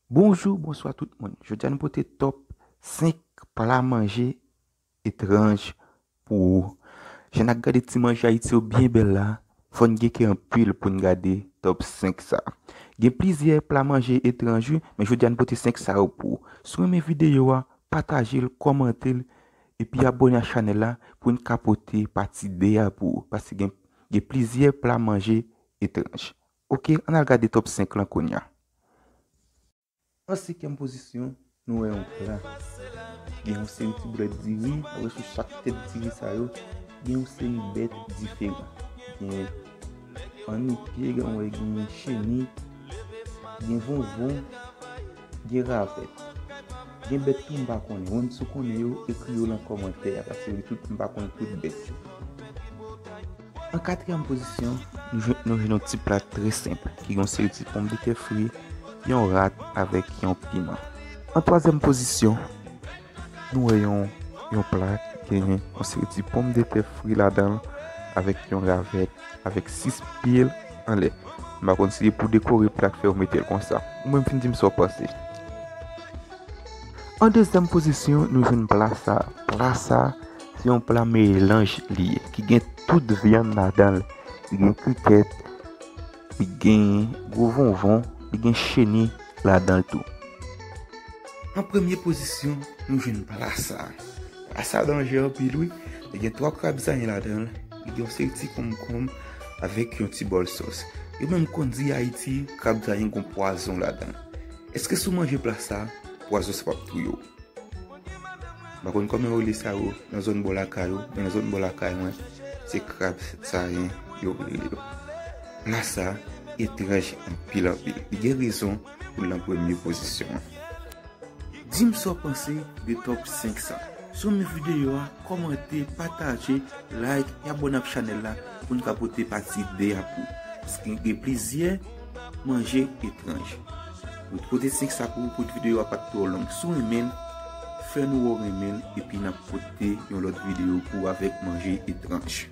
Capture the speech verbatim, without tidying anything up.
Bonjou, bonswa tout moun. Jodi a nou pote top senk pla manje etranj pou ou. Jan n ap gade ti manje Ayiti yo byen bèl la, fò n gen kè anpil pou n gade top senk sa. Gen plizyè pla manje etranj wi, men jodi a nou pote senk sa yo pou ou. Si w renmen videyo a, pataje l, kòmante l, epi abòne a chanèl la pou n ka pote pati de a pou ou. Paske gen, gen plizyè pla manje etranj. Oke, ann al gade top senk lan kounye a. An senkyèm pozisyon, nou wè yon pla. Gen yon seri ti boulèt diri, apre sou chak tèt diri sa yo, gen yon seri bèt diferan. Gen annipye, gen, wè, gen cheni, gen vonvon, gen ravèt. Gen bèt tou m pa konnen. Ou menm si w konnen yo, ekri yo lan kòmantè a, paske li tout, m pa konn tout bèt yo. An katriyèm pozisyon, nou jwenn, nou jwenn yon ti pla trè senp, ki gen yon seri ti ponmdetè fri, yon rat avèk yon piman. An twazyèm pozisyon, nou wè yon, yon pla ki gen yon seri ti ponmdetè fri ladan l, avèk yon ravèt, avèk sis pye l anlè. M pa konn si se pou dekore pla k fè yo mete l konsa. Ou menm fin di m sa w panse. An dezyèm pozisyon, nou jwenn pla sa. Pla sa, se yon pla melanj li ye, ki gen tout vyann ladan l. Li gen krikèt, li gen gwo vonvon, li gen cheni ladan l tou. An premye pozisyon, nou jwenn pla sa. Pla sa danje anpil wi. Li gen twa krab zayen ladan l. Li gen yon seri ti konkonm avèk yon ti bòl sòs. Yo menm konn di Ayiti, krab zayen gon pwazon ladan l. Èske si w manje pla sa, pwazon sa p ap touye w? M pa konn kòman yo rele sa yo nan zòn bò lakay ou, men nan zòn bò lakay mwen, se krab zayen yo rele yo. Pla sa etranj anpil anpil. Li gen rezon pou l nan premye pozisyon an. Di m sa w panse de top senk sa. Si w renmen videyo a, kòmante, pataje, like, e abòne ak chanèl la pou n ka pote pati de a pou ou. Paske gen plizyè manje etranj. Nou pote senk sa pou ou, pou videyo a pa t twò long. Si w renmen l, fè nou wè w renmen l, epi n ap pote yon lòt videyo pou ou avèk manje etranj.